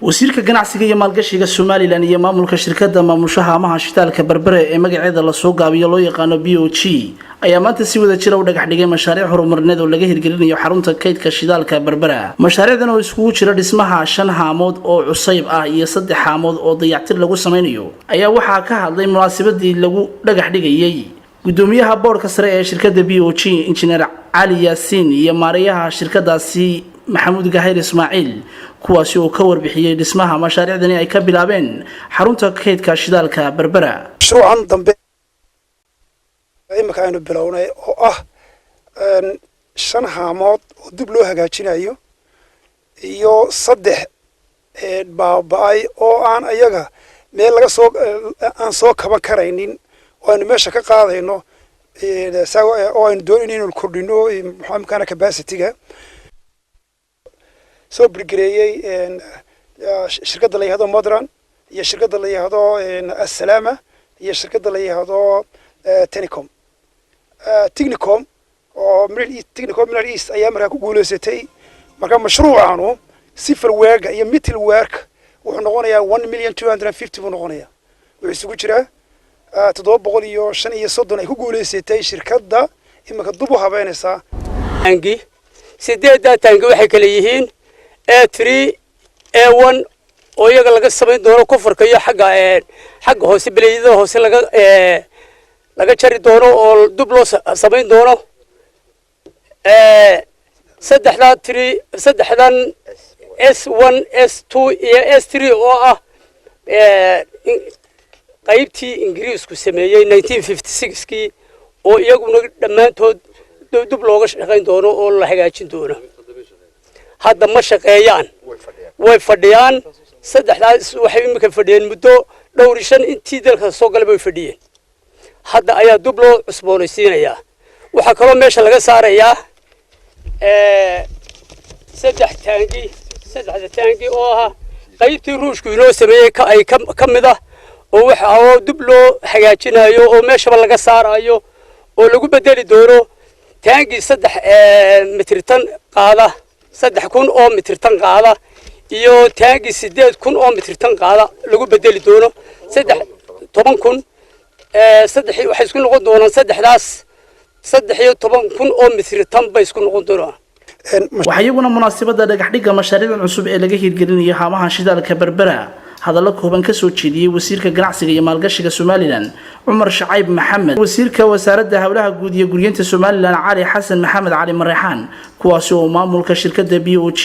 Wasiirka ganacsiga iyo maalgashiga Somaliland iyo maamulka shirkadda maamusha haamaha shidaalka Berbere ee magaceeda lasoo gaabiyo loo yaqaano BOG ayaa maanta si wada jira u dhagax dhigay mashaariic horumarineed oo laga hirgelinayo xarunta kaydka shidaalka Berbera. Mashaariicdan oo iskugu jira dhismaha shan haamood oo cusayb ah iyo saddex haamood oo dayactir lagu sameynayo ayaa waxaa ka hadlay munaasabadii lagu dhagax dhigayay gudoomiyaha boardka sare ee shirkadda BOG, Injineer Cali Yaasiin, iyo maareeyaha shirkadaasi, Maxamuud Gahayr Ismaaciil, kuwaasi oo ka warbixiyey dhismaha mashaariicdani ay ka bilaabeen xarunta kaydka shidaalka Berbera. Mashruucan dambe imika aynu bilownay oo ah shan haamood oo dib loo hagaajinayo iyo saddex baaba-ay oo aan ayaga meel laga soo aan soo kaban karaynin oo aynu meesha ka qaadayno oo aynu doonayno inaynu kordhino maxaa capacity-ga soo birgareeyey shirkadda la yihahdo Modern iyo shirkadda la yihahdo Assalama iyo shirkadda la yihahdo Telecom Technicom oo Middle East, Technicom Middle East ayaa markaa ku guuleysatay. Marka mashruucanu civil work iyo metal work wuxuu noqonayaa 1,000,250 buu noqonayaa. Wuxuu isugu jiraa 735 ay ku guuleysatay shirkadda iminka dub u habeynaysaa. Taangi sideeddaa taangi waxay kala yihiin A3, A1 oo iyaga laga samayn doono kofarka iyo xagga hoose, beleeyada hoose laga jari doono oo dub loo samayn doono. Saddexdaa three, saddexdan S1, S2 iyo S3 oo ah qaybtii Ingiriisku sameeyey 1956-kii oo iyaguna dhammaantood dub looga shaqayn doono oo la hagaajin doono. Hadda ma shaqeeyaan, way fadhiyaan. Saddexdaas waxay imika fadhiyeen muddo dhowr shan intii dalka soo galay bay fadhiyeen. Hadda ayaa dub loo cusboonaysiinayaa. Waxaa kaloo meesha laga saarayaa saddex taangi, saddexda taangi oo ah qaybtii Ruushku inoo sameeyey ka ay ka mid ah oo waxa oo dib loo hagaajinayo oo meeshaba laga saarayo oo lagu bedeli doono taangi 3 mitritan qaada, 3000 oo mitritan qaada iyo taangi 8000 oo mitritan qaada lagu bedeli doono. Saddex 10,000, saddex waxay isku noqon doonaan saddexdaas 13,000 oo mitritan bay isku noqon doonaan. Waxaa iyaguna munaasabada dhagaxdhigga mashaariicdan cusub ee laga hirgelinayo haamaha shidaalka Berbera hadallo kooban kasoo jeediyey wasiirka ganacsiga iyo maalgashiga Somaliland, Cumar Shacayb Maxamed, wasiirka wasaaradda howlaha guud iyo guryeynta Somaliland, Cali Xasan Maxamed Cali Mareexaan, kuwaasi oo maamulka shirkadda BOG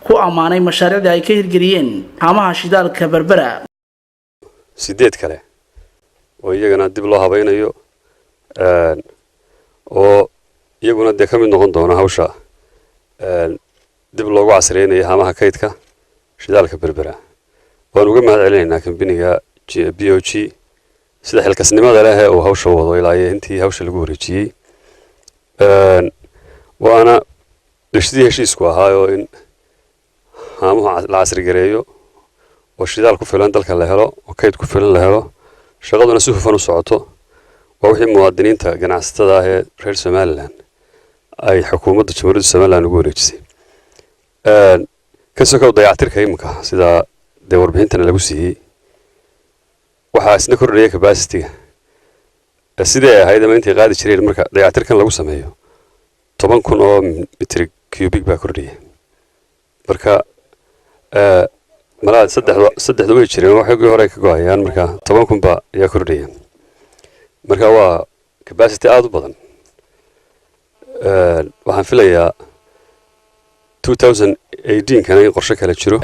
ku ammaanay mashaariicda ay ka hirgeliyeen haamaha shidaalka Berbera. Sideed kale oo iyagana dib loo habaynayo oo iyaguna dee ka mid noqon doona hawsha dib loogu casriyeynayo haamaha kaydka shidaalka Berbera. Waan uga mahad celinaynaa kambiniga BOG sida xilkasnimada leh ee uu hawsha wado ilaa iyo intii hawsha lagu wareejiyey, waana sidii heshiisku ahaayoo in haamuhu la casrigareeyo oo shidaal ku filan dalka la helo oo kayd ku filan la helo, shaqaduna si hufan u socoto. Waa wixii muwaadiniinta ganacsatada ah ee reer Somaliland ay xukuumadda Jamhuuriyadda Somaliland ugu wareejisay. Ka sokow dayactirka iminka sidaa dee warbixintana lagu siiyey, waxaa isna kordhaya capacity-ga sidii ay ahayd ama intay qaadi jireen. Marka dayactirkan lagu sameeyo, 10,000 oo mitri cubic baa kordhaya. Marka malaa saddexdu way jireen, waxoogii hore ka go-ayaan. Marka 10,000 baa ayaa kordhaya. Marka waa capacity aada u badan. Waxaan filayaa 2018-kana in qorshe kale jiro.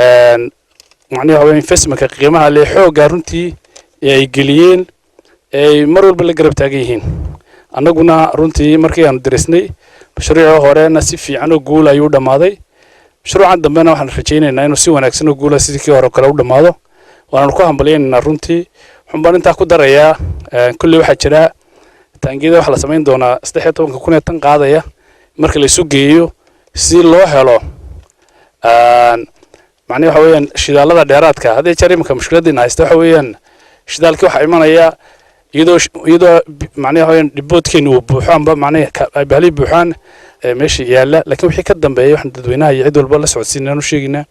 Macnihi waxa weya investmentka qiimaha lee xoogga runtii ee ay geliyeen ee ay mar walba la garab taagan yihiin. Annaguna runtii markii aanu dirisnay mashruucii horena si fiican oo guul ayuu dhammaaday. Mashruucan dambena waxaan rajaynaynaa inuu si wanaagsan oo guula sidii kii hore kale u dhammaado, waanaanu ku hambalyaynaynaa runtii. Waxaan baan intaa ku darayaa, kolley waxaa jira taangiyada waxaa la samayn doonaa 13-ka kun ee tan qaadaya marka la isu geeyo si loo helo macnihi waxa weeyaan shidaalada dheeraadka. Hadda jeer iminka mushkiladdiina haysta waxa weeyaan shidaalkii waxaa imanaya iyadoo macnihi waxa weeyaan depotkeenu uu buuxo amba macnihi ay bahlihii buuxaan meesha yaalla. Laakiin wixii ka dambeeya waxaan dadweynaha iyo cid walba la socodsiinaan u sheegaynaa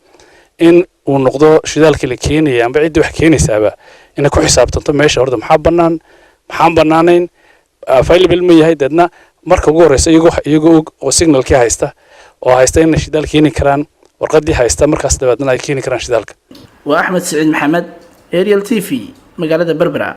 in Uu noqdo shidaalkii la keenaya amba ciddii wax keenaysaaba inay ku xisaabtanto meesha horta maxaa bannaan, maxaan bannaanayn, available ma yahay. Deedna marka ugu horreysa iyagoo og oo signalkii haysta oo haysta inay shidaal keeni karaan, warqaddii haysta, markaas dabeedna ay keeni karaan shidaalka. Waa Axmed Siciid Maxamed, Ariel TV, magaalada Berbera.